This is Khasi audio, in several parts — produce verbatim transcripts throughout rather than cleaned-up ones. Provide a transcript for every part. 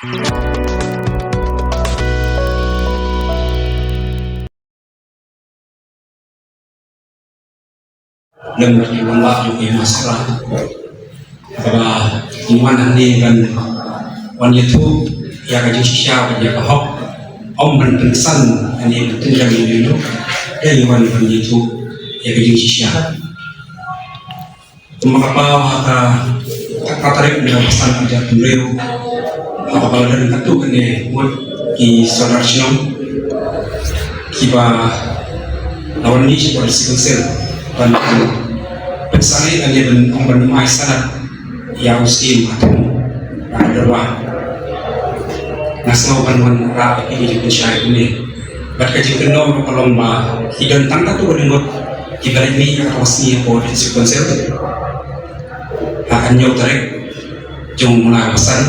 Lem bad ki wanrah jong ki Hima Sohra. Kaba ngi wan hangne ban wan ïathuh ïa ka jingshisha bad ïa ka hok. Ym ban pynsan hangne ban pynjam ïa u. Dei wan ban ïathuh ïa ka jingshisha. Kumba ka paw ha ka, ka tarik na ka san ka jait hynriew, ha kaba la don katto katne ngut ki sordar shnong kiba la wan mih sha ka District Council ban pynsangeh lane ban, ban ai sanad ïa u Syiem ha thung, ha ka dorbar. Nga sngew ban wanrah ïa ki jingpynshai kumne. Bad ka jingkynnoh ka long ba ki don tang katto katne ngut kiba leit mih ha kata ka sngi hapoh District Council ha ka hynñiew tarik jong u bnai ba san,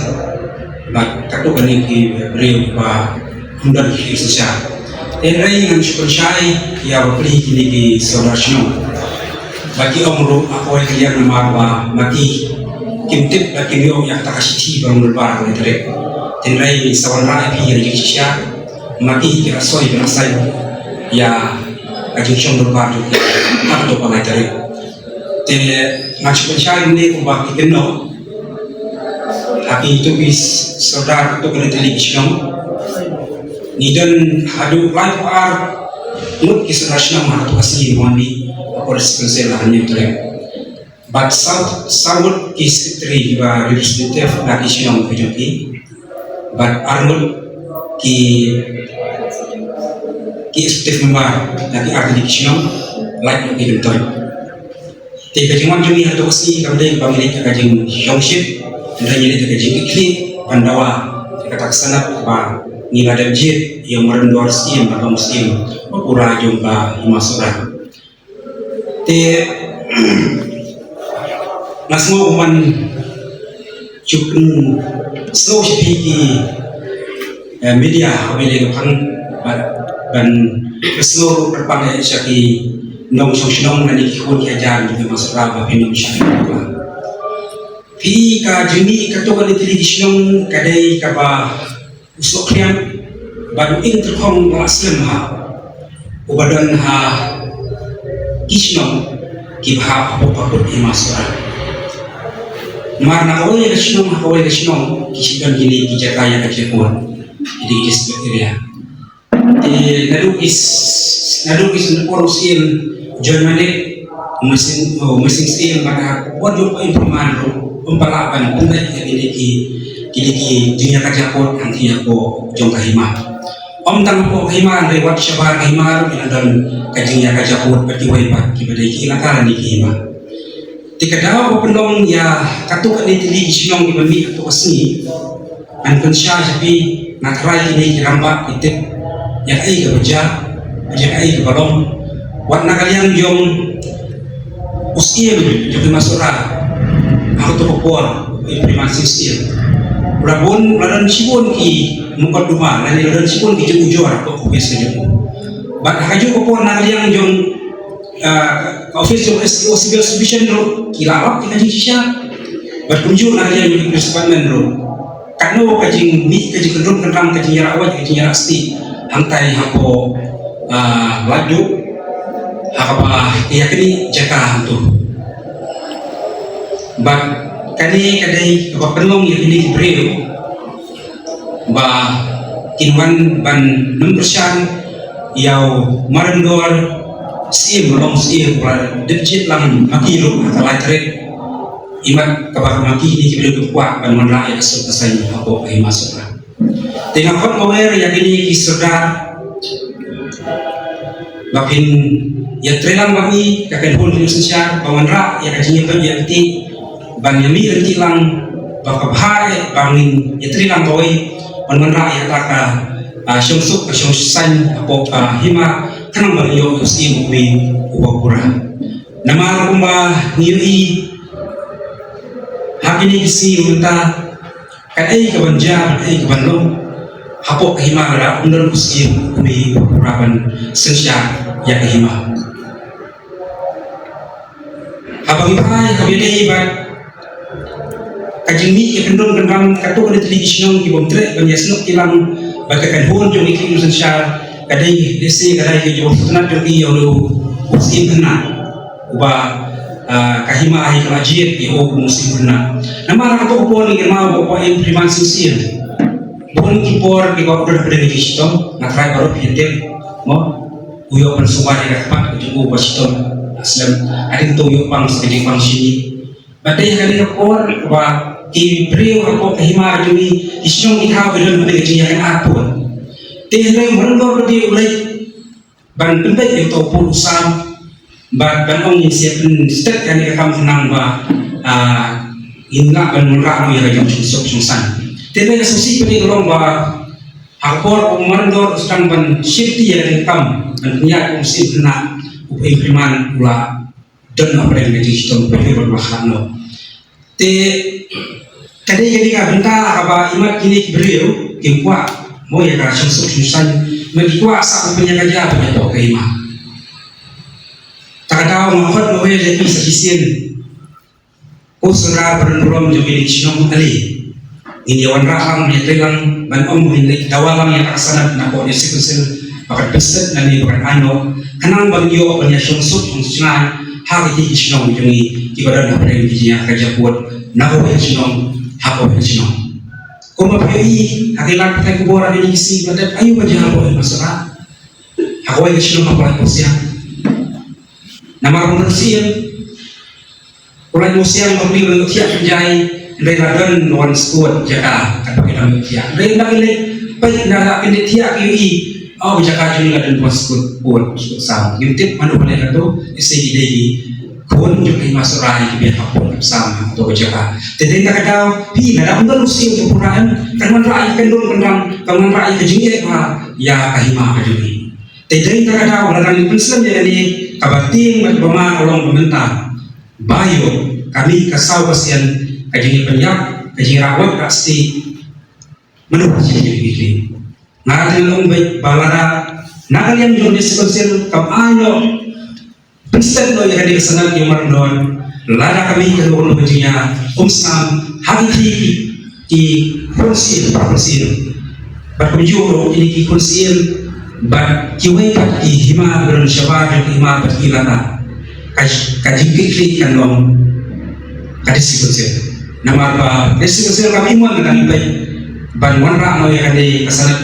bad katto katne ki briew ba ym don ki synshar. Hynrei ngan shu pynshai ïa ba pli kine ki sordar shnong. Ba ki ong ruh ha kawei ka liang namar ba ma ki kim tip bad kim ïoh ïa kata ka shithi ba long dorbar ha kawei tarik. Hynrei sa wanrah ïa phi ïa ka jingshisha, ma ki ki la soi ki la saiñ ïa ka jingshong dorbar jong ki ha kato ka lai tarik. Te ngan shu pynshai mynne kumba ki kynnoh ha kito ki sordar kato ka tylli ki shnong. Ngi don haduh laiphew ar ngut ki sordar shnong ha kato ka sngi ba wan mih hapoh District Council ha ka hynñiew tarik. Bad saw, saw ngut ki secretary kiba representative na ki shnong ka jong ki. Bad ar ngut ki, ki executive member na ki ar tylli ki shnong, lait na ki kyntoit. Te ka jingwan jong ngi ha kato ka sngi kam dei ba ngi leit da ka jingshongshit, hynrei ngi leit da ka jingkitkhlieh ban dawa ïa kata ka sanad ba ngi la dep jied ïa u Madan Dor Syiem bad long Syiem ba pura jong ka Hima Sohra. Te nga sngew ban shu pynsngew sha phi ki, eh, media ha kawei ka liang ban, ban pynsngew ruh kyrpang ïa sha ki nongshong shnong lane ki khun ki hajar jong ka Hima Sohra ba phin ym shah. Phi, ka jingmih kato ka tylli ki shnong ka dei kaba u sohkhliang bad u ing tyrkhong ba la slem ha uba don ha ki shnong kiba hap hapoh ka kut Hima Sohra. Namar na kawei ka shnong ha kawei ka shnong ki shu don kine ki jaka ïa ka jingkut, kine ki dispute area. Te naduh ki s-, naduh ki sngewpor u Syiem John Manik, u Mynsiem, u Mynsiem Syiem bad ha ka por jong u Impriman ruh ym pat lah ban pynlait ïa kine ki, kine ki jingïakajia kut hangtei hapoh jong ka hima. Ym tang hapoh ka hima hynrei wat shabar ka hima ruh ki la don ka jingïakajia kut bad kiwei pat kiba dei ki elaka lane ki hima. Te ka daw ba pynlong ïa katto katne tylli ki shnong kiba mih ha kato ka sngi, ngan pynshai sha phi, nga tharai kine ki rangbah ki tip ïa kaei kaba jia bad ïa kaei kaba long. Wat na ka liang jong u Syiem jong ka Hima Sohra ha kato ka por, u Impriman Sing Syiem, u la bun, u la don shibun ki mukotduma lane u la don shibun ki jingujor hapoh ka office ka jong u. Bad ha kajuh ka por na ka liang jong, ah, ka office jong S D O Civil Subdivision ruh ki la lap ïa ka jingshisha. Bad kumjuh na ka liang jong ki Police Department ruh, katno ka jingmih, ka jingkyndrum kyndram, ka jingïarap wait, ka jingïarap stieh hangtai hapoh, ah, Laitduh, ha kaba ïa kane jaka hangto. Bad kane ka dei kaba pynlong ïa kine ki briew ba kin wan ban nym kyrshan ïa u Madan Dor Syiem, long Syiem ba la dep jied lang ma ki ruh ha ka lai tarik. Imat kaba ma ki kine ki briew ki kwah ban wanrah ïa ka suk ka saiñ hapoh ka Hima Sohra. Te nga khot mawer ïa kine ki sordar ba phin ïatreilang bad ngi, ka kynhun ki nongsynshar, ban wanrah ïa ka jingïapeit ïapeit, ban ïamih ryntih lang, ba ka bha eh ba ngin ïatreilang kawei ban wanrah ïa kata ka, ah, shongsuk ka shongsaiñ hapoh ka hima, khnang ban ïoh u Syiem uba pura. Namar kumba ngi ïohi ha kine ki sngi mynta, kaei kaban jia, kaei kaban long hapoh ka hima lada ym don u Syiem uba pura ban synshar ïa ka hima. Haba ngi phai, haba ngi dei bad Ka jingmih ïa kyndon kynram katto katne tylli ki shnong ki bym treh ban ïasnoh ki lang bad ka kynhun jong ki khlieh synshar ka dei lehse ka dei ka jingsngewtynnat jong ki ïa u Syiem Khynnah uba, ah, ka hima hi ka la jied ïa u Syiem Khynnah. Namar ha kato ka por ngi kynmaw ba u Syiem Khynnah shisien bun ki por ki ba u don hapdeng ka jingshitom. Nga trai baroh phi tip mo, u ïoh ban sumar ïa ka kpat ka jong u ba shitom slem. Hadien to u ïoh pang sa ka jingpang shini. Ba dei ha kane ka por ba ki briew hapoh ka hima ka jong ngi ki shnong ki thaw ki don bynta ka jingïakynad pun. Te hynrei Mawryndor ba dei u leit ban pynbeit ïa uto u pud u sam bad ban ong ngin sa pynstet ïa kane ka kam khnang ba, ah, ngin lah ban wanrah noh ïa ka jingsuk jingsaiñ. Te hynrei ka sngewsih ba dei ka long ba ha ka por u Mawryndor u sdang ban shim ti ïa kane ka kam ban pynïaid u Syiem Khynnah, u Syiem Khynnah u la don hapdeng ka jingshitom ba dei ban wanrah noh. Te ka dei ka dei ka bynta kaba imat kine ki briew ki kwah mo ïa ka jingsuk jingsaiñ, ma ki kwah sa u pynïaid ka jia ba ïa ka hima. Ta ka daw nga khot nga wei ïa ki sa shisien. Ko Sordar ba don burom jong kine ki shnong ale, ngin ïa wanrah lang, ïa trei lang ban ong ngin leit dawa lang ïa ka sanad na ka District Council ba kan pynstet na ne ba kan ai noh, khnang ban ïoh ban ïa shong suk shong shngain ha kine ki shnong jong ngi kiba don hapdeng ki jingïakajia pud na kawei ka shnong ha kawei ka shnong. Kumba phi ïohi ha ki lad pathai khubor ha kine ki sngi ba dep, aïu ba jia hapoh Hima Sohra, ha kawei ka shnong hapoh Hima Siang. Namar u Syiem u la ïoh siang ba u la ïohthiah pynjai, hynrei la don wan skud jaka katba ki dang ïohthiah. Hynrei la ki leit peit na la ki leit thiah ki ïohi, oh, jaka jong ngi la don wan skud pud, skud sam. Ngim tip mano ba leh kato, ise ki dei ki khun jong ka Hima Sohra kiba ïa ka pud ka sam ha kato ka jaka. Te dei na ka daw phi, lada ym don u Syiem u pura em, kan wanrah ïa ka kyndon kynram, kan wanrah ïa ka jingeh bha ïa ka hima ka jong ngi. Te dei na ka daw lada ngi pynslem ïa kane kaba tieng bad ba mar ka long ba mynta. Ba ïoh ka mih ka saw ka sian ka jingïapynïap, ka jingïarah wad ka sti. Mano ba shisha ki kli. Nga te long bad ba lada na ka liang jong District Council kam ai noh, pynstet noh ïa kane ka sanad ïa u Mawryndor, lada ka mih kano kano ka jingïa, um snam ha ki ki khun syiem, para khun syiem. Bad kumjuh ruh kine ki khun syiem bad kiwei pat ki hima ba don shabar jong ki hima bad ki lada. Ka, ka jingkitkhlieh kan long ka District Council. Namar ba District Council kam ïoh ban, kan peit ban wanrah noh ïa kane ka sanad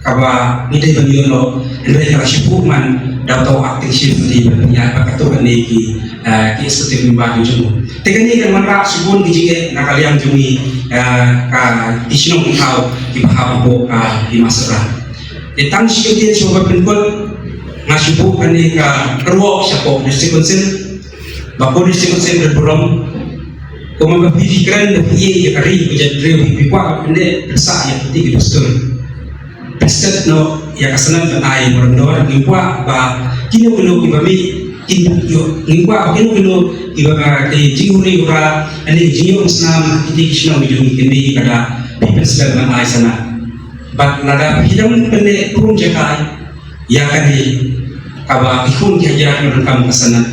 kaba ngi dei ban ïoh noh, hynrei ka la shu buh man da uta u acting chief, ngi ban pynïaid bad katto katne ki, eh, ki executive member ki jong u. Te kane kan wanrah shibun ki jingeh na ka liang jong ngi, eh, ka ki shnong ki thaw kiba hap hapoh ka Hima Sohra. Te tang shi kyntien shuwa ban pynkut, nga shu buh kane ka kyrwoh shapoh District Council, ba ko District Council don burom, kumba phi, phi kren ba phi ïeit ïa ka ri, ba jan briew, phi, phi kwah ban pyndep pynsah ïa ki dustur. Pynstet noh ïa ka sanad ban ai Mawryndor, ngim kwah ba kino kino kiba mih kin ïoh, ngim kwah ba kino kino kiba, ba ki jinghuri hura, ane jingïoh snam ha kine ki shnong jong ngi kin mih ïa kata, phi pynslem ban ai sanad. Bad lada phi dang pyndep pyrshah jaka ïa kane kaba ki khun ki hajar ki donkam ka sanad.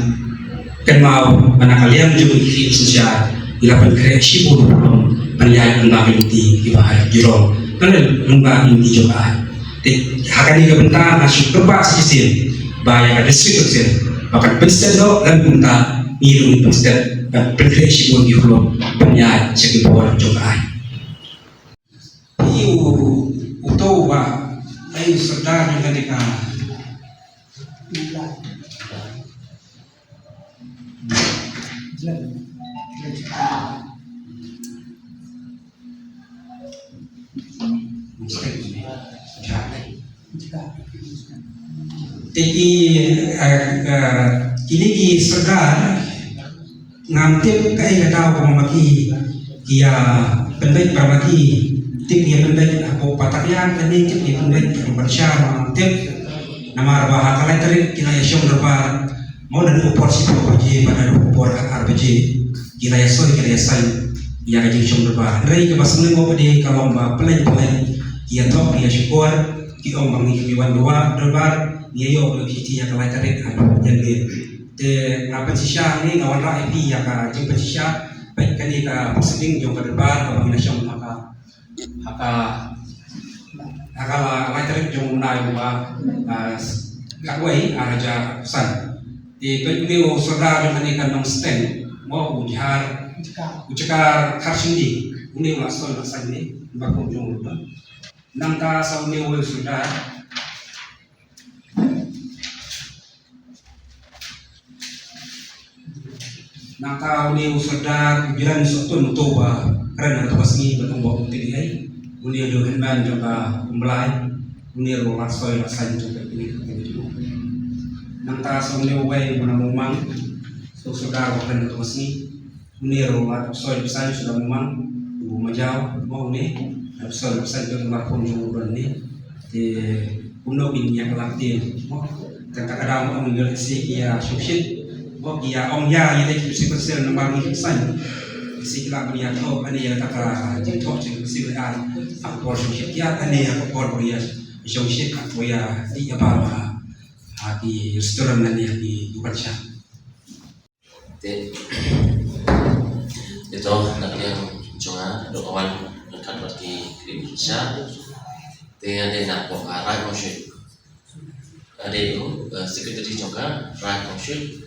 Kynmaw ba na ka liang jong ki khlieh synshar ngi la pynkhreh shibun ruh ban ïaid lyngba ki lynti kiba ha jrong, kane lyngba ki lynti jong ka aiñ. Te ha kane ka bynta nga shu kyrpad sa shisien ba ïa ka District Council ba kan pynstet noh, lem kumta ngi ruh ngin pynstet ban pynkhreh shibun ki khulom ban ïaid sha ki bor jong ka aiñ. Phi u, uto uba dei u sordar jong kane ka. Te ki, eh, eh, kine ki sordar, ngam tip kaei ka daw kaba ma ki ki ïa pynbeit, ba ma ki tip ïa pynbeit hapoh Patakaïar kane, tip ïa pynbeit hapoh Pynshar, ngam tip. Namar ba ha ka lai tarik ki la ïa shong dorbar, mo, naduh ka por shiphew baje bad naduh ka por khatar baje ki la ïa soi, ki la ïa sign ïa ka jingshong dorbar. Hynrei kaba sngewbha ba dei ka long ba pyllein pyllein ki ïa thok, ki ïa shukor, ki ong ba ngi, ngi wan dorbar, dorbar, ngi ïa ïoh, ïoh shithi ïa ka lai tarik haduh jan biang. Te nga pynshisha hangne, nga wanrah ïa phi ïa ka jingpynshisha. peit kane ka proceeding jong ka dorbar kaba ngi la shong ha ka, ha ka, ha ka lai tarik jong u bnai ba, ah, khatwei, ar hajar arphew san. Te peit une u sordar jong kane ka Nongsteng, mo, u Jhar, u Jakar Kharshindi, une u la soi la saiñ ne, ba kum jong u ba. Nangta sa une u sordar. Nangta une u sordar u Biren Sohtun, uto ba kren ha kata ka sngi ba tang ba u tip ei. Une u hynmen jong ka Umblai. Une ruh la soi la saiñ jong ka, une ka, une ka. Nangta sa une uwei u na Mawmang. So sordar ba kren ha kata ka sngi. Une ruh la soi la saiñ, u Sordar Mawmang, u Majaw, mo, une la soi la saiñ jong u markhun jong u don ne. Te kumno kin ïa ka lak te, mo. Tang kata ka daw mo, ngi ïa lehse ki ïa shongshit, mo, ki ïa ong ïa, ïa dei ki bisi bisi namar ngi saiñ. Bisi ki la ban ïa thoh, kane ïa kata ka jingthoh jong bisi bisi ai. Ha ka por shongshit ïa, kane ïa ka por ba ïa shongshit, ha ka por ïa dih ïa ba, ha ki restaurant lane ha ki dukan sha. Te, ito, na ka liang jong nga, dok awan, na ka bad ki krim sha. Te, ade na pok, ah, Raid Mawshwit. Ade tu, eh, secretary jong ka, Raid Mawshwit.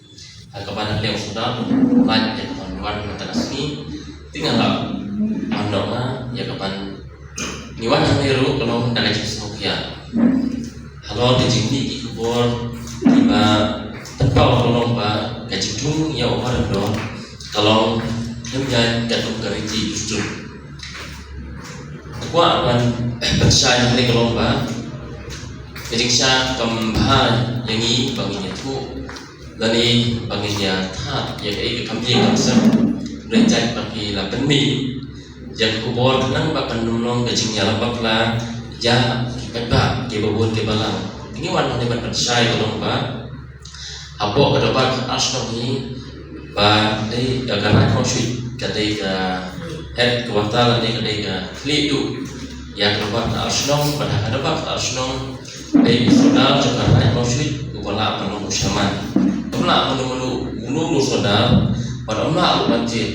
Ade ka ban na ka liang sudar, ban, ade ka ban wan, na ka sngi. Te nga la, ban dok nga, ïa ka ban Ngi wan hangne ruh ka long da ka jingsngewkhia. Halor ka jingmih ki khubor kiba pynpaw ka long ba ka jingthung ïa u Maradona ka long hynñiewphew ka riti dustur. Kwah ban pynshai hangne ka long ba ka jingshai kam bha ïa ngi ba ngin ïathuh lane ba ngin ïa thad ïa kaei ka kam ïa kam sem. Hynrei jait ba ki la pynmih ïa ka khubor khnang ba kan ym long ka jingïalam bakla ïa ki paidbah kiba bun kiba lang. Te ngi wan hangne ban pynshai ka long ba hapoh ka dorbar khatar shnong hi ba dei ka, ka Raid Mawshwit ka dei ka headquarter lane ka dei ka khlieh duh ïa ka dorbar khatar shnong, bad ha ka dorbar khatar shnong dei u sordar jong ka Raid Mawshwit uba lah ban long u shaman. Ym lah mano mano, mano mano u sordar, bad ym lah ruh ban jied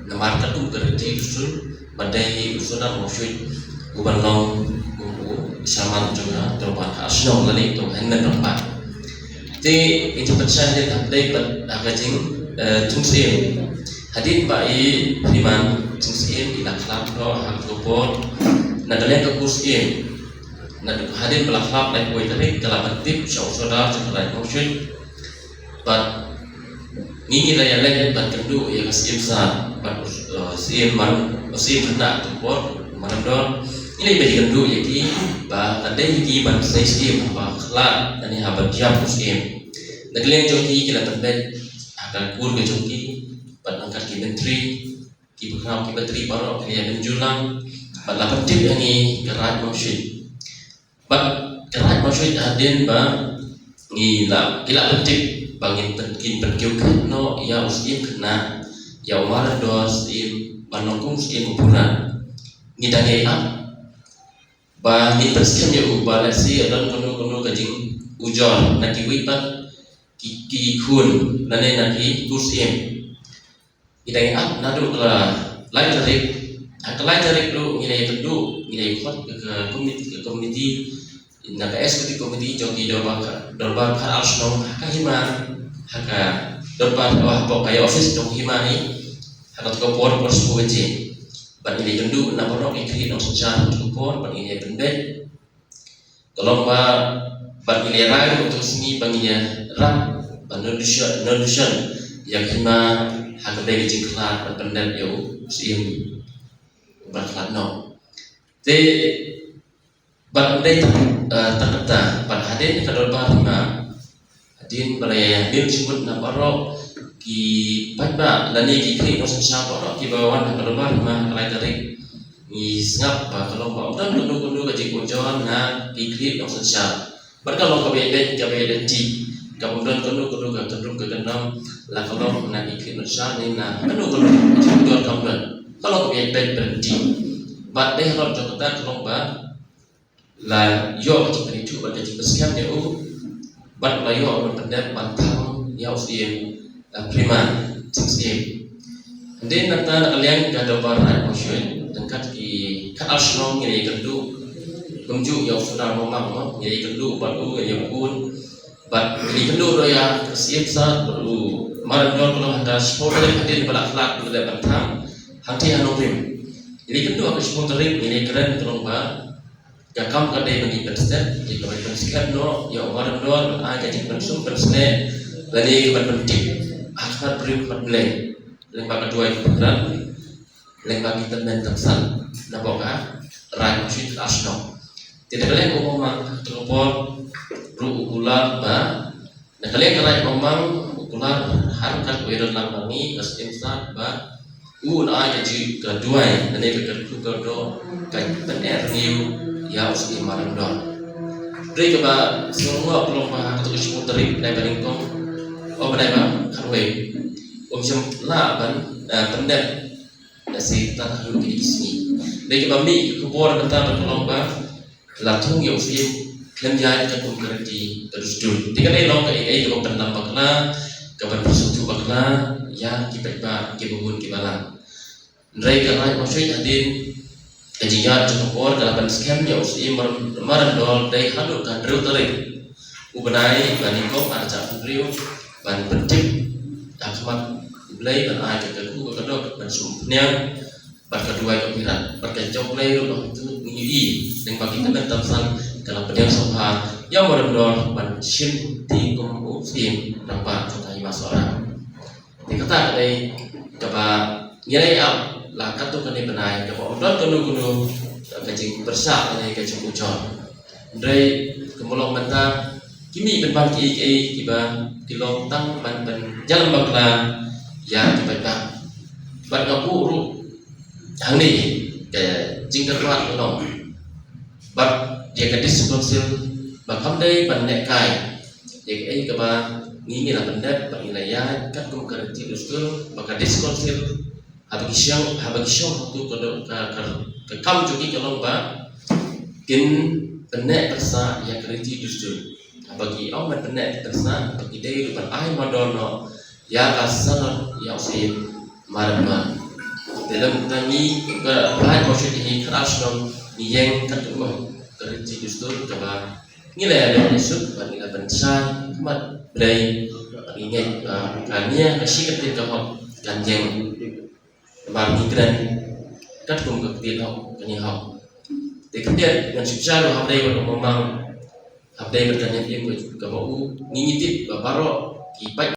namar katkum ka riti dustur ba dei u sordar Mawshwit uban long kum u shaman jong ka dorbar khatar shnong lane uto u hynmen rangbah. Te ngin sa pynshai hadien hapdeng bad ha ka jing, eh, jingsyiem. Hadien ba i Hima Jingsyiem i la khlad noh ha ka por na ka liang ka kur syiem. Na, hadien ba la khlad laiphew tarik ka la pyntip sha u sordar jong ka Raid Mawshwit. Bad ngi ngi la ïaleh ban kynduh ïa ka syiem sa bad, eh, syiem mar, syiem khynnah tu por Maradona. Ngi la ïa kynduh ïa ki ba ka dei ïa ki ban sei syiem haba khlad lane haba jop u syiem. Na ka liang jong ki ki la pynbeit ha ka kur ka jong ki bad ryngkat ki myntri, ki bakhraw ki batri baroh ki la ïa pynjullang bad la pyntip ïa ngi ka Raid Mawshwit. Bad ka Raid Mawshwit hadien ba ngi la, ki la pyntip ba ngin pyn, kin pynkiew khet noh ïa u syiem khynnah, ïa u Maradona syiem ban long kum u syiem u pura. Ngi dang ïai ap ba ngin pynskhem ïa u ba lehse don kano kano ka jingujor na kiwei pat ki, ki khun lane na ki kur syiem. Ngi dang ïai ap naduh ka lai tarik, ha ka lai tarik ruh ngi la ïakynduh, ngi la ïakhot ka, ka komiti, ka komiti, na ka executive committee jong ki dorbar, dorbar khatar shnong ha ka hima, ha ka dorbar, hapoh ka office jong hima hi, ha kato ka por, por shiphew baje. Bad ngi la ïakynduh na baroh ki khlieh nongsynshar ha kato ka por, bad ngi la ïapynbeit. Ka long ba, bad ngi la rai ruh ha kato ka sngi ba ngin ïarap ban nodusha, nodusha ïa ka hima ha kaba dei ka jingkhlad ban pyndep ïa u syiem uba khlad noh. Te bad ym dei tang, eh, tang kata, bad hadien ka dorbar hima, hadien ba la ïa miet jingmut na baroh ki paidbah lane ki khlieh nongsynshar baroh kiba wan ha ka dorbar hima ha ka lai tarik. Ngi sngap ba ka long ba ym don kano kano ka jingujor na ki khlieh nongsynshar. Bad ka long kaba ïadei, kaba ïadei, kaba ym don kano kano ka kyndrum ka kyndong, la ka long na ki khlieh nongsynshar ne na kano kano ka jingujor kam don. Ka long kaba ïadei bad ki. Bad dei halor jong kata ka long ba la ïoh ka jingpynithuh bad ka jingpynskhem ïa u, bad la ïoh ban pyndep ban thang ïa u syiem, eh, Hima Jingsyiem. Hadien nangta na ka liang ka Dorbar Raid Mawshynrut, ryngkat ki khatar shnong ngi la ïakynduh kumjuh ïa u Sordar Mawmang, ngi la ïakynduh bad u, ngi la ïakynduh bad ngi la ïakynduh ruh ïa ka Syiem Sar bad u Mar Ryndor, ka long ha ka shiphew tarik hadien ba la khlad u dei ban thang hangtei ha Nongrim. Ngi la ïakynduh ha ka shiphew tarik, ngi la ïakren ka long ba ka kam ka dei ba ngi pynstep ïa ka ban pynskhem noh ïa u Mar Ryndor, ban ai ka jingpynsum pynsneh lane ka ban pyntip ha khmat briew khmat Blei, lyngba ka duwai ka pyrkhat, lyngba ki tymmen tympsal na bok ka Raid Mawshynrut, khatar shnong. Te na ka liang u Mawmang ha kato ka por ruh u kular ba, na ka liang ka Raid Mawmang u kular ha ryngkat u ïadon lang ma ngi ka Syiem Sar ba un ai ka jing ka duwai lane ka kyrkhu kyrdoh, ka pynreview ïa u Syiem Mar Ryndor. Hynrei kaba sngewbha ka long ba ha kato ka shiphew tarik, bnai ba nyngkong, oh, bnai ba khatwei, um shym lah ban, eh, pyndep lehse tang haduh kine ki sngi. Hynrei kaba mih ka khubor mynta ka long ba la thung ïa u Syiem khlem ïaid katkum ka riti ka dustur. Te ka dei long kaei kaei kaba pynlam bakla, kaba pynsngewthuh bakla ïa ki paidbah kiba bun kiba lang. Hynrei ka Raid Mawshynrut hadien ka jingïaid jong ka por ka la pynskhem ïa u Syiem Mar-, Mar Ryndor dei haduh ka hynriew tarik u bnai ba nyngkong ar hajar hynriew, ban pyntip ha khmat u Blei, ban ai ka kyrkhu ka kyrdoh, ban sum pynïar bad ka duwai ka pyrkhat, bad ka jong Blei ruh ha kato ngi ïohi lyngba ki tymmen tympsal ka la pdiang sngewbha ïa u Mar Ryndor ban shim ti kum u Syiem rangbah jong ka Hima Sohra. Te kata ka dei kaba ngi la ïa ap la katto katne bnai, kaba ym don kano kano ka jingpyrshah lane ka jingujor. Hynrei kumba long mynta, ki mih pynban kiei kiei kiba ki long tang ban pynïalam bakla ïa ki paidbah. Bad nga buh ruh hangne ka jingkyrpad ka long bad ïa ka District Council ba kam dei ban neh kai ïa kaei kaba ngi, ngi la pyndep bad ngi la ïaid katkum ka riti dustur, ba ka District Council haba ki shong, haba ki shong ha kato ka, ka, ka, ka kam jong ki ka long ba kin pynneh pynsah ïa ka riti dustur. Haba ki ong ban pynneh pynsah, ba ki dei ruh ban ai mardor noh ïa ka sanad ïa u Syiem Mar Ryndor. Te lymda ngi ka Raid Mawshynrut hi, khatar shnong, ngi ïeng katkum ka riti dustur kaba ngi la ïaleh ïasuk bad ngi la pynshai ha khmat Blei, bad ngi ngeit ba ka nia ka shi kyntien ka hok kan ïeng. Namar ngi kren katkum ka ktien hok, ka nia hok. Te khyndiat ngan shu kynshai ruh hapdeng bad u Mawmang, hapdeng bad ka niam im kaba u, ngi, ngi tip ba baroh ki pait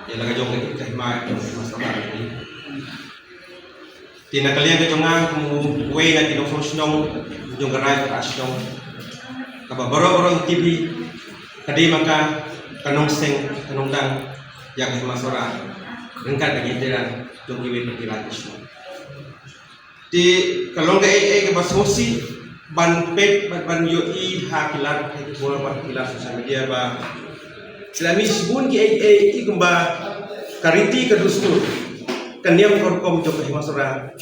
ïa la ka jong ka, ka hima, ka hima Sohra. Te na ka liang ka jong nga kum uwei na ki nongshong shnong jong ka Raid Khatar Shnong, kaba baroh baroh ngi tip hi, ka dei ma ka, ka nongseng, ka nongdang ïa ka Hima Sohra ryngkat bad ki tyrwa jong kiwei pat ki raid ki shnong. Te ka long kaei kaei kaba sngewsih ban peit bad ban ïohi ha ki lad, ha ki por, ha ki lad social media ba ki la mih shibun kiei kiei, kumba ka riti ka dustur, ka niam ka rukom jong ka Hima Sohra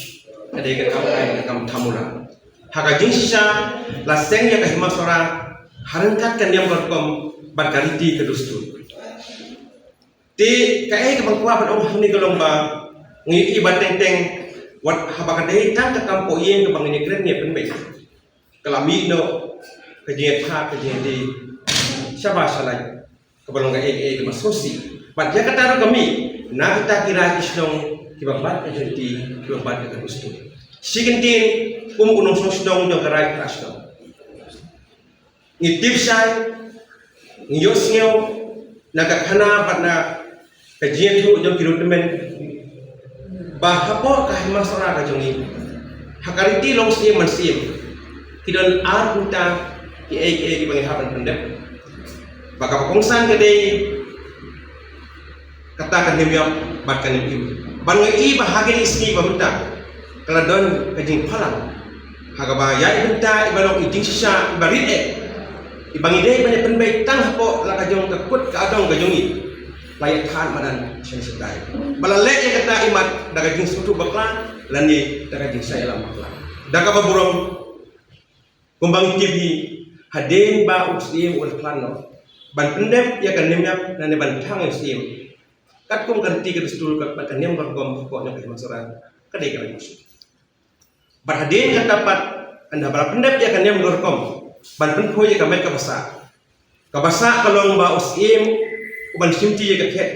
ka dei ka kam, ka kam thamura. Ha ka jingshisha la seng ïa ka Hima Sohra ha ryngkat ka niam ka rukom bad ka riti ka dustur. Te kaei kaba nga kwah ban ong hangne ka long ba ngi ïohi ba teng teng, wat haba ka dei tang ka kam poh ïing kaba ngi ïakren ïa pynbeit, ka la mih noh ka jingïathap, ka jingïadei shabar shalait, kaba long kaei kaei kaba sngewsih. Bad ïa kata ruh ka mih na kita ki raid ki shnong kiba bat ka jingïadei, kiba bat ka dustur. Shi kyntien kum u nongshong shnong jong ka Raid Khatar Shnong, ngi tip shai, ngi ïohsngew na ka khana bad na ka jingïathuh jong ki riewtymmen ba hapoh ka Hima Sohra ka jong ngi, ha ka riti long syiem man syiem, ki don ar bynta kiei kiei kiba ngi hap ban pyndep. Ba kaba kongsan ka dei kata ka niam ïap bad ka niam im. Bad nga i ba ha kine ki sngi ba mynta ka la don ka jingphalang ha kaba ïa i bynta iba long i jingshisha iba rit eh, iba ngi dei ban ïa pynbeit tang hapoh la ka jong ka kut ka adong ka jong ngi, la ïa than madan shen shen dai. Ba la leh ïa kata imat da ka jingsngewthuh bakla lane da ka jingshah ïalam bakla. Da kaba burom, kumba ngi tip hi, hadien ba u syiem u la khlad noh ban pyndep ïa ka niam ïap lane ban thang ïa u syiem, katkum ka riti ka dustur ka, ka niam ka rukom ka hima Sohra ka dei ka Rai Mawshynrut. Bad hadien kata pat, ynda ba la pyndep ïa ka niam ka rukom ban pynpoi ïa ka met ka basa, ka basa ka long ba u Syiem u ban shimti ïa ka khet,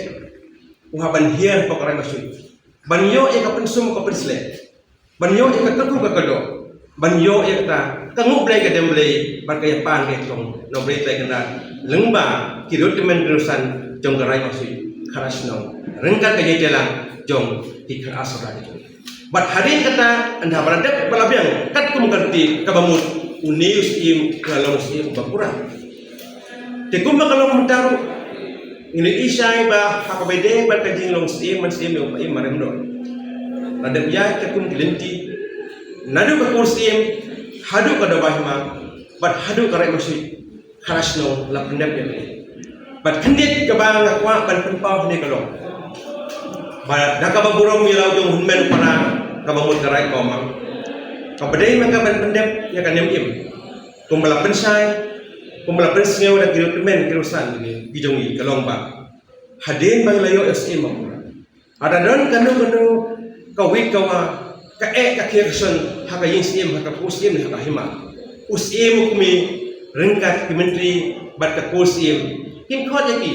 u hap ban hiar hapoh ka Rai Mawshynrut, ban ïoh ïa ka pynsum ka pynsleh, ban ïoh ïa ka kyrkhu ka kyrdoh, ban ïoh ïa kata ka nguh blei ka dem blei bad ka ïapan ka ïathrong na u Blei Trai Kynrad lyngba ki riewtymmen riewsan jong ka Rai Mawshynrut, khadar shnong, ryngkat ka jingïatreilang jong ki khadar Sohra jong ngi. Bad hadien kata, ynda ba la dep ba la biang katkum ka riti, kaba mut une u Syiem u la long u Syiem uba pura. Te kumba ka long mynta ruh, ngi la ïohi shai ba ha kaba ïadei bad ka jinglong Syiem, man Syiem ïa u Paiem marwei myndor, la dep ïaid katkum ki lynti, naduh ka kur Syiem haduh ka Dorbar Hima bad haduh ka Rai Mawshynrut, khadar shnong la pyndep ïa kane. Bad khyndiat kaba nga kwah ban pynpaw hangne ka long ba da kaba burom ïa la u jong u hynmen u para, kaba mut ka Rai Mawmang, kaba dei ma ka ban pyndep ïa ka niam im, kumba la pynshai, kumba la pynsngew da ki riewtymmen ki riewsan ki jong ngi, ka long ba hadien ba ngi la ïoh ïa u Syiem ba pura, lada don kano kano ka wit ka wa, ka eh ka khia ka shon ha ka ïing Syiem, ha ka kur Syiem ne ha ka hima, u Syiem u kmie ryngkat ki myntri bad ka kur Syiem kin khot ïa ki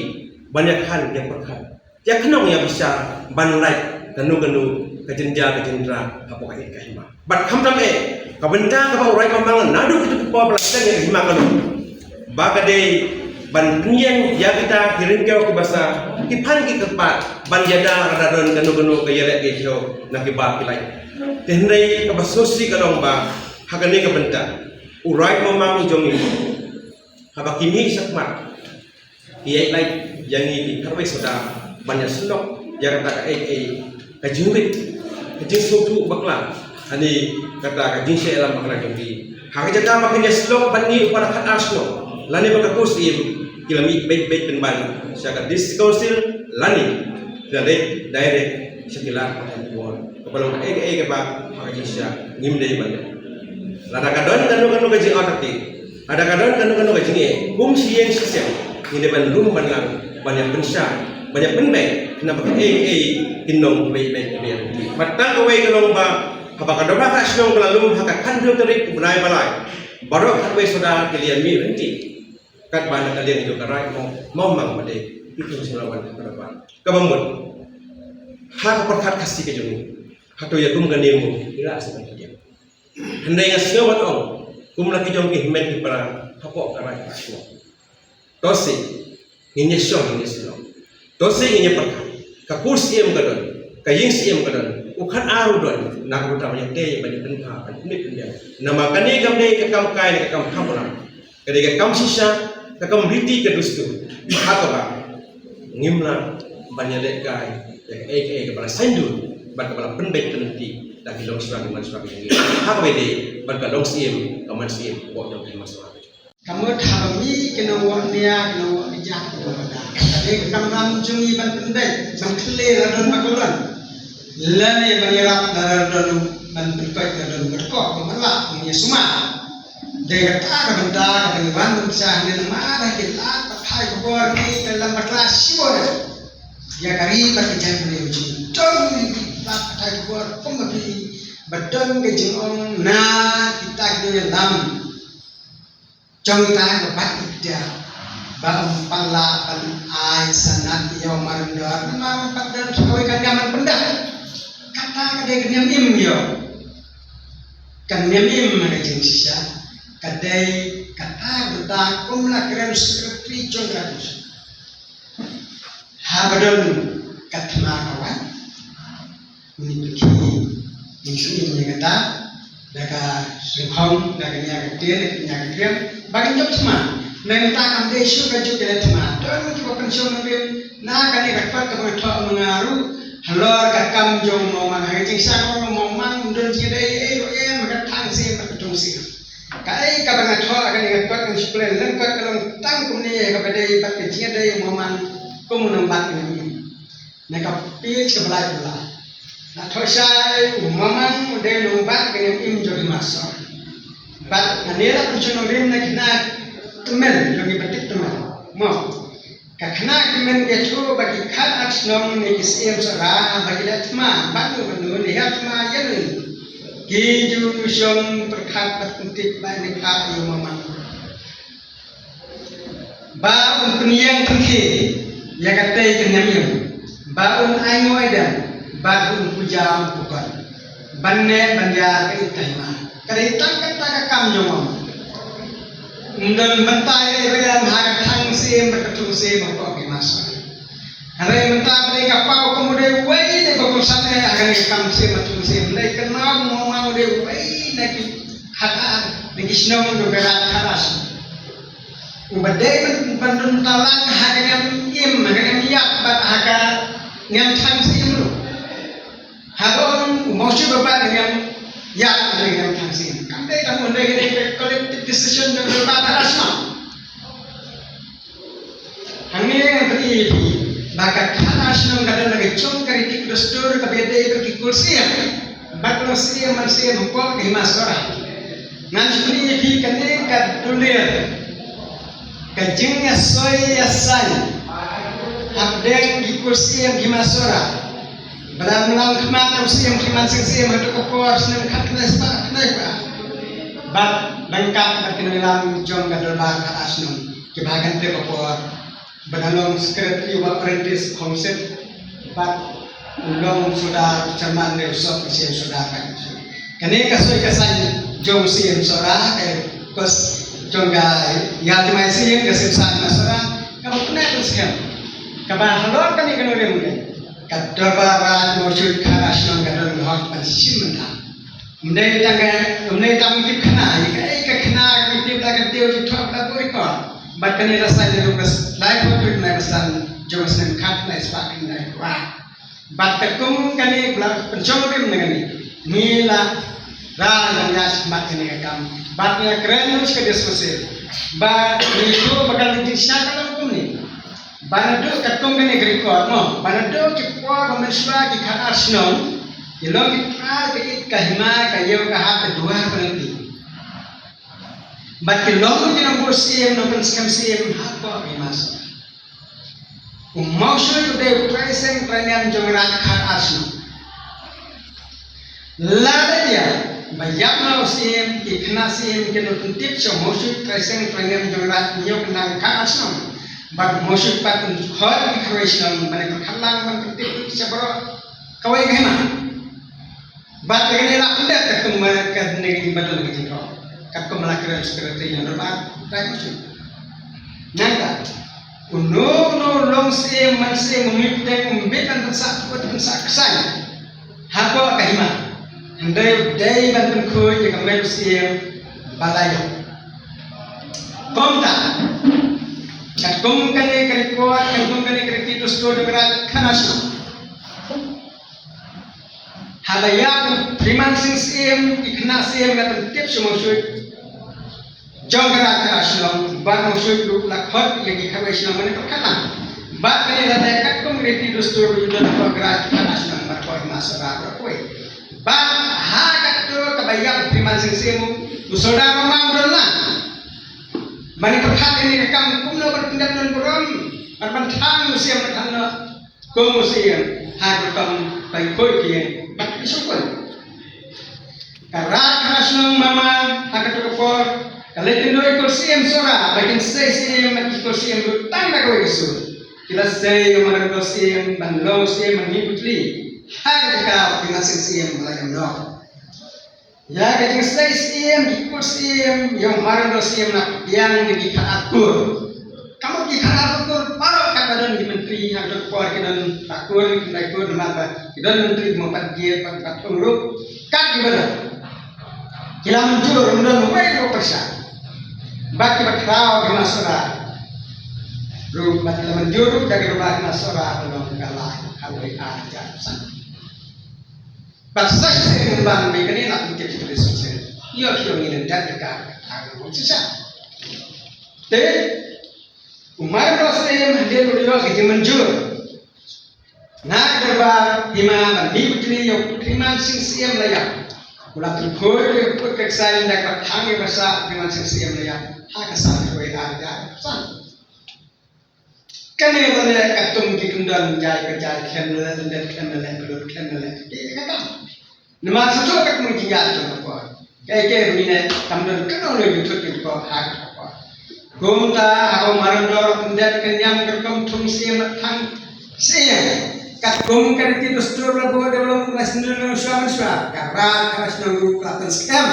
ban ïakhan ïapyrkhat, ïakhnong ïabishar ban lait kano kano ka jynjar ka jyntra hapoh ka ïing ka hima. Bad khamtam eh, ka bynta kaba u Rai Mawmang naduh kito ki por ba la sdang ïa ka hima ka long ba ka dei ban pynïeng ïa kita ki ryngkew ki basa, ki phan ki kyrpad, ban ïada lada don kano kano ka ïaleh ka ïathew na ki bar ki lait. Te hynrei kaba sngewsih ka long ba ha kane ka bynta u Rai Mawmang jong ngi, haba ki mih shakhmat, ki ïaid lait ïa ngi ki kharwei sawdar ban ïasyllok ïa kata kaei kaei ka jingwit, ka jingsngewthuh bakla, lane kata ka jingshah ïalam bakla jong ki. Ha ka jaka ba kin ïasyllok bad ngi u para khadar shnong lane bad ka kur Syiem, ki la mih beit beit pynban sha ka District Council lane ki la leit direct sha ki lad pathai khubor, kaba long kaei kaei kaba ha ka jingshah ngim dei ban ïa. Lada ka don kano kano ka jingïathuh, lada ka don kano kano ka jingeh, kum shi ïing shi sem, ngi dei ban lum ban lang, ban ïa pynshai, ban ïa pynbeit, namar kaei kaei kin long beit beit beit. Bad tang kawei ka long ba haba ka Dorbar Khadar Shnong ka la lum ha ka khathynriew tarik u bnai ba lai, baroh khatwei sawdar ki la ïa mih ryntih katba na ka liang jong ka Rai Mawmang ba dei ki thung sngewlawang ka Dorbar. Kaba mut ha ka pyrkhat Khasi ka jong ngi, hato ïa kum kane mo ngi lah sngewbha ïa. Hynrei nga sngew ban ong, kum la ki jong ki hynmen ki para hapoh ka Rai Khadar Shnong, to sih ngin ïa shong ngin ïa sngewlong, to sih ngin ïa pyrkhat. Ka kur Syiem ka don, ka ïing Syiem ka don, u khadar u don, na ka bynta ban ïa tei ban ïa pynbha ban ïa pynbiang. Namar kane kam dei ka kam kai ne ka kam kham u lam, ka dei ka kam shisha, ka kam riti ka dustur. Ha kaba ngim lah ban ïa lehkai ïa kaei kaei kaba la saiñdur bad kaba la pynbeit pynlynti da ki longshuwa ki manshuwa ki jong ngi, ha kaba ïadei bad ka long Syiem ka man Syiem hapoh jong ki manshuwa. Ka mut haba mih ki nongwah nia, ki nongwah kjat, ki nongwah da, ka dei ka kamram jong ngi ban pynbeit, ban kylli lada don ba ka long, lane ban ïarap lada don, ban pynkoit lada don ba ka long, ban lah ban ïa sumar. Dei kata ka bynta kaba ngi wan ban pynshai hangne, namar ha ki lad pathai khubor ngi ka lam bakla shibun ïa ka ri bad ka jaitbynriew jong ngi. Don ki lad pathai khubor kumba phi ba don ka jingong na kita ki nongïalam jong kita ba bat ïa kita ba ym pat lah ban ai sanad ïa u Marwei Myndor, namar ym pat don kawei ka niam ban pyndah. Kata ka dei ka niam im ïa u. Ka niam im na ka jingshisha ka dei kata ka bynta kum la kren secretary jong ka Haba don ka thma ka wan, ngi pynkhih, ngi shim ïa kata da ka sngewkhong, da ka nia ka ktien, da ka nia ka kriang, ba ngin jop thma. Nangta kam dei shuh ka juk ïa la thma. Don kiba pynshong nongrim na kane ka kot kaba nga thoh ma nga ruh halor ka kam jong u Mawmang. Ha ka jingshisha u Mawmang um don jingïadei ei ruh em ha ka thang sien bad ka thong sien. Kaei kaba nga thoh ha kane ka kot, ngan shu kren lyngkot, ka long tang kumne, kaba dei bad ka jingïadei u Mawmang kum u nongbat ka niam im. Na ka page kaba lai phew lai nga thoh shai, u Mawmang u dei u nongbat ka niam im jong ki Hima Sohra. Bad nga la pynshong nongrim na ki khynnah tymmen jong ngi, ba tip tymmen mo. Ka khynnah ki men ki ïathuh ba ki khatar shnong ne ki Syiem Sohra ba ki la thma bad nu bad nu ne ïa thma ïa nu. Ki ju shong pyrkhat bad pyntip ba ne pha ïa u Mamang ba un pynïeng pynkhie ïa katei ka niam ïing, ba un ai nguh ai dem, ba un puja u pukon ban neh ban ïar ka ïing ka hima. Ka dei tang kata ka kam jong u Mamang. Ym don bynta ïa ïa ha ka thang syiem bad ka thung syiem hapoh ka hima Sohra. Hynrei mynta ba dei ka paw kum u dei uwei na ba kongsan eh ha ka kam syiem bad thung syiem, dei ka nam u Mamang u dei uwei na ki khatar na ki shnong jong ka Raid Khadar Shnong. Uba dei ban, ban don talang ha ka niam im, ha ka niam ïap bad ha ka niam thang syiem ruh. Haba u Mawshud ba pat ka niam ïap ha ka niam thang syiem. Kam dei tang u dei ka dei ka collective decision jong ka Raid Khadar Shnong. Hangne ngan pyni ïa phi ba ka Khadar Shnong ka don la ka jong ka riti ka dustur kaba ïadei bad ki kur syiem bad long syiem man syiem hapoh ka hima Sohra. Ngan shu pyni ïa phi kane ka dulir ka jingïasoi ïasaiñ hapdeng ki kur syiem hima Sohra. Ba dang lam khmat na u Syiem Khlimansing Syiem ha kato ka por snem khatkhyndai spah khyndai phra. Bad ryngkat bad ki nongïalam jong ka dorbar Khadar Shnong kiba ha kane ka por ba dang long secretary u Bah Prentice Khongsit bad u long sordar chairman ne u soh u Syiem Sordar ka. Kane ka soi ka saiñ jong u Syiem Sohra ka kos jong ka ïa tymmen syiem ka Syiem Sordar kaba pyneh pynskhem kaba halor kane ka nongrim ka dorbar Raid Mawshud Khadar Shnong ka don ka hok ban shim bynta. Ym dei tang ka, ym dei tang ki khana, ïa kaei ka khana ka tip la ka dei u jingthoh ka record. Bad kane la saiñ da u ka lai phew tarik u bnai ba san jong u snem khatkhyndai spah khyndai phra. Bad katkum kane ba la pynshong rim na kane, ngi la rai ban ïaid shakhmat kane ka kam. Bad ngi la kren sha ka district council ba ngi shu ba kan jingshisha ka long kumne. Ba naduh katkum kane ka record mo, ba naduh ki por ba mynshuwa ki khatar shnong ki long ki trai ka ïit ka hima ka ïew ka hap ka duwar ka lynti. Bad ki long ki nongbuh syiem nongpynskhem syiem hapoh ka hima Sohra. U Mawshud u dei u trai seng trai niam jong Raid Khadar Shnong. Lada ïa ba ïap na u syiem, ki khynnah syiem kin pyntip sha u Mawshud trai seng trai niam jong Raid Mawkyndan Khadar Shnong. Bad u Mawshud pat un khot ki kharwei shnong ban pyrkhat lang ban pyntip sha baroh kawei ka hima. Bad kane la pyndep katkum kane ka jingbatai ka jingkyrkhu katkum la kren secretary jong dorbar Raid Mawshud. Nangta uno uno u long syiem man syiem u mih pdeng um bit ban pynsah kut pynsah ksai hapoh ka hima. Hynrei u dei ban pynkhuid ïa ka met u syiem ba la ïap. Kumta katkum kane ka record, katkum kane ka riti dustur jong ka Raid Khadar Shnong, haba ïap u Phriman Sing Syiem, ki khynnah syiem la pyntip sha u Mawshud jong ka Raid Khadar Shnong, bad u Mawshud ruh la khot ïa ki kharwei shnong ban pyrkhat lang. Bad kane la dei katkum riti dustur ba ju don hapoh ka Raid Khadar Shnong bad hapoh hima Sohra baroh kawei. Bad ha kato kaba ïap u Phriman Sing Syiem, u Sordar Mamang u don lang ban pyrkhat ïa kane ka kam kumno ban pyndep nongburom bad ban thang u syiem ban thang noh. Kum u syiem ha ka kam ban khuid ïing bad ki shongkun. Ka Raid Khadar Shnong Mawmawkynrew ha kato ka por ka la ïakynduh ïa ki kur syiem Sohra ba kin sei syiem bad ki kur syiem ruh tang da kawei ka sur. Ki la sei ïa u Maryndor Syiem ban long syiem ban mih butli ha ka jaka u Phriman Sing Syiem ba la ïam noh. Ïa ka jingsei syiem, ki kur syiem, ïa u Maryndor Syiem la pdiang da ki khatar kur. Ka mut ki khatar kur baroh katba don ki myntri, ha kato ka por ki don khatar kur, ki don kur namar ba ki don myntri mo pat ki pat pat kum ruh. Kat kiba don ki la mynjur, ym don uwei ruh pyrshah. Bad kiba khraw ki Hima Sohra ruh bad ki la mynjur ruh da ki ruh ba Hima Sohra ka long ka lai khatwei ar hajar san. Bad sa shisien ban mih kane la pyntip sha ka District Council. Ïoh ki ong ngi lyndet ïa ka, ka thang ka bun shisha. Te u Maryndor Syiem hadien u la ïoh ka jingmynjur na ka dorbar hima ban mih butli ïa u Phriman Sing Syiem la ïap. U la pynkhoi ïa u put ka ksai lyndet bad thang ïa ka sah u Phriman Sing Syiem la ïap ha ka san khatwei ar hajar san. Kane ba leh katkum ki kyndon jai ka jai khlem leh lyndet khlem leh klut khlem leh te ka kam. Namar sa shuh katkum ki jingïaid jong ka por. Kaei kaei ba ngi leh kam don kano kano jingthut jingpok ha ka por. Kumta ha u Marador pyndet ka niam ka rukom thung siem thang siem. Katkum ka riti dustur la buh da long ka sndul long shwa man shwa. Ka rat ka shnong ruh ka pynskhem.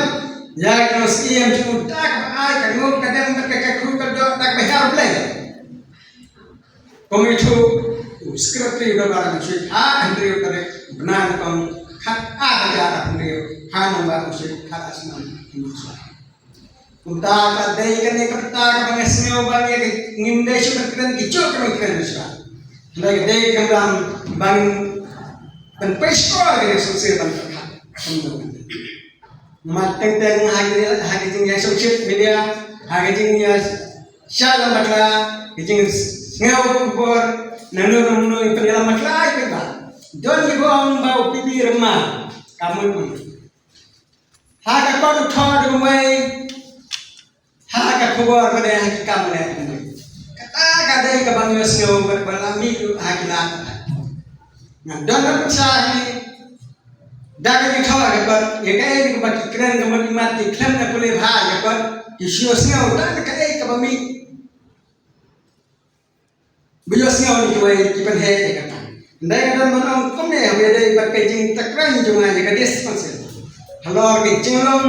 Ïa ka siem jong u dak ba ai ka ngum ka dem ka ka khu ka dok dak ba hiar blei. Kum i thuh u Secretary u Dorbar Nongshit ha hynriew tarik bnai Nyngkong khat ar hajar arphew hynriew ha nombar u Nongshit khat ar snem. Kumta ka dei kane ka bynta kaba nga sngew ba ngi ngim dei shu ban kren ki jok kaba kren shuwa. Hynrei ka dei ka bynta ban pynpyrshah ka dei sngewsih ban khat. Namar teng teng ha ki ha ki jingïasngewsih media ha ki jingïa Sha lam bakla, ki jingsngew khubor, nangno nangno i pynïalam bakla i pynba. Don ki bom ba u pipi rema, ka mut mut. Ha ka kot u thok da kumwei, ha ka khubor ba dei ha ki kam ba dei ha kumwei. Kata ka dei kaba ngi sngew ba ba la mih ruh ha ki lad. Nga don na pynshai hi, da ka ki thok ka kot, ïa kaei kaba ki kren ka mut i mat ki khlem na pule bha ka kot, ki shu sngew da kaei kaba mih. Ba ïohsngew ïa kiwei ki pynheh ïa kata. Ynda ka don ban ong kumne, haba ïadei bad ka jingtyrkhong jong nga ïa ka dispensary halor ka jinglong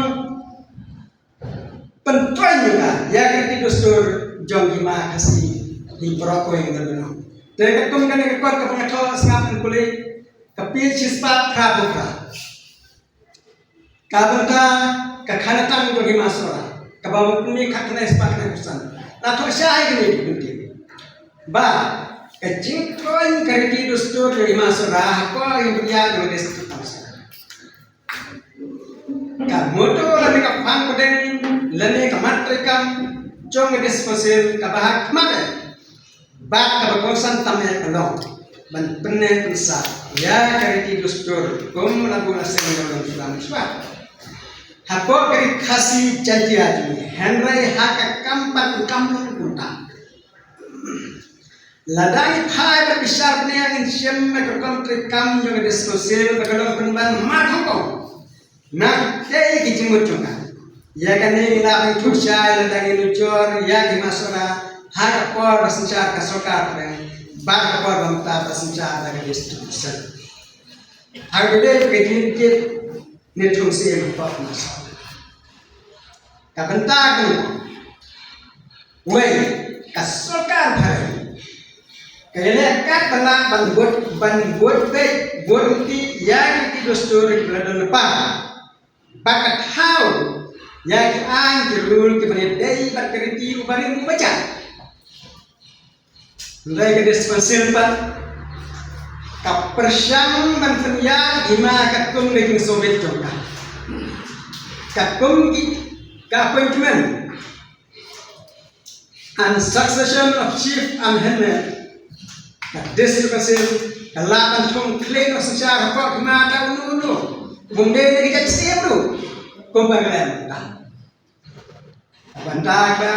pyntrei ïa ka, ïa ka riti dustur jong ki ma Khasi, ki baroh kawei ka don ban ong. Te katkum kane ka kot kaba nga thoh sngap, ngan pule ka page shispah phra phew phra. Ka bynta ka khanatang jong Hima Sohra, kaba mut mynmiet khatkhyndai spah khyndaiphew san. La thoh shai kane ka kyntien ba ka jingkren ka riti dustur jong Hima Sohra ha ka ïing pynïaid jong ka District Council. Ka motto lane ka phang pdeng lane ka mat treikam jong ka District Council kaba ha khmat eh bad kaba kongsan tam eh ka long ban pynneh pynsah ïa ka riti dustur kum la buh la seng ïa u nongshun nongshun. Hapoh ka ri Khasi Jaiñtia jong ngi, hynrei ha ka kam pat kam long kumta. Lada ngi phai bad bishar bniah ngin shem ïa ka rukom treikam jong ka District Council ba ka long pynban mat hok hok. Nangtei ki jingmut jong ka. Ïa kane ngi lah ban ïathuh shai lada ngi nujor ïa ki Hima Sohra ha ka por ba synshar ka sorkar pdeng bad ka por ba mynta ba synshar da ka District Council. Ha kaba dei ka jingkit ne thung sien ka por Hima Sohra. Ka bynta ka long wei ka sorkar phareng ka ïaleh kat ba lah ban bud ban bud beit bud lynti ïa ki dustur ki ba la don lypa. Ba ka thaw ïa ki aiñ ki rule ki ban ïadei bad ka riti u barim u bajah. Hynrei ka District Council pat ka pyrshang ban pynïaid hima katkum ka jingsngewbit jong ka. Katkum ki ka appointment and succession of chief and headman. Ka District Council ka lah ban thung khlei noh synshar hapoh hima da uno uno. Bym dei na ki jait siem ruh. Kumba ka lem ta. Bynta ka,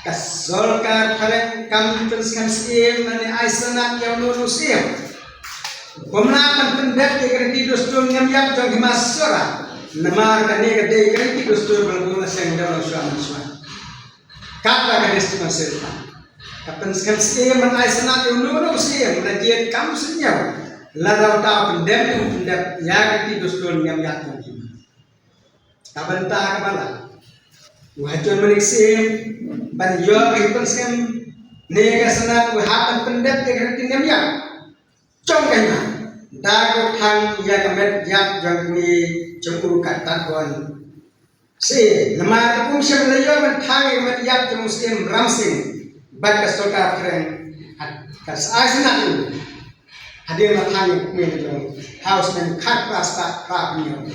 ka sorkar phareng kam pynskhem siem lane ai sanad ïa uno uno siem. Kumno ban pyndep ïa ka riti dustur niam ïap jong Hima Sohra. Namar kane ka dei ka riti dustur ba la buh la seng da u nongshun nongshun. Kata ka District Council ka pynskhem siem ban ai sanad ïa uno uno siem la jied kam sien ïa u. Lada uta u pyndep u pyndep ïa ka riti dustur niam ïap jong Hima. Ka bynta kaba lah u Hajrong Manik Syiem ban ïoh ka pynskhem ne ka sanad u hap ban pyndep ïa ka riti niam ïap jong ka hima da ka thang ïa ka met ïap jong ka kmie jong u ka Tatbor Syiem. Namar ka um shym la ïoh ban thang ïa ka met ïap jong u Syiem Ramsing bad ka sorkar phareng ka sa ai sanad u hadien la thang ïa ka kmie jong u ha u snem khatphra spah phra hynñiew.